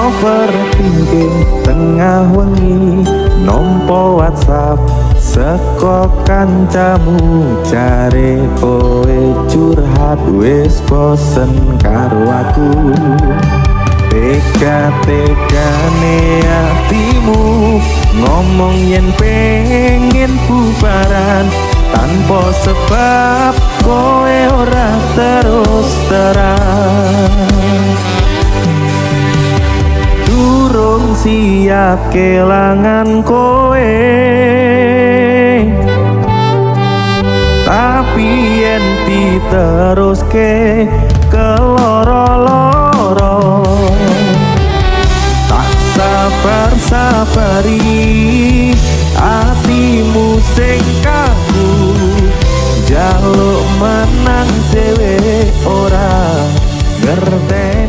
Overthinking tengah wengi, nompo WhatsApp seko kancamu, jare kowe curhat wis bosen karo aku. Tega-tegane atimu ngomong yen pengen bubaran tanpa sebab, kowe ora terus terang. Durung siap kelangan kowe, tapi yen diteruske keloro-loro. Tak sabar sabari atimu sing kaku, jaluk menang dhewe ora ngerteni.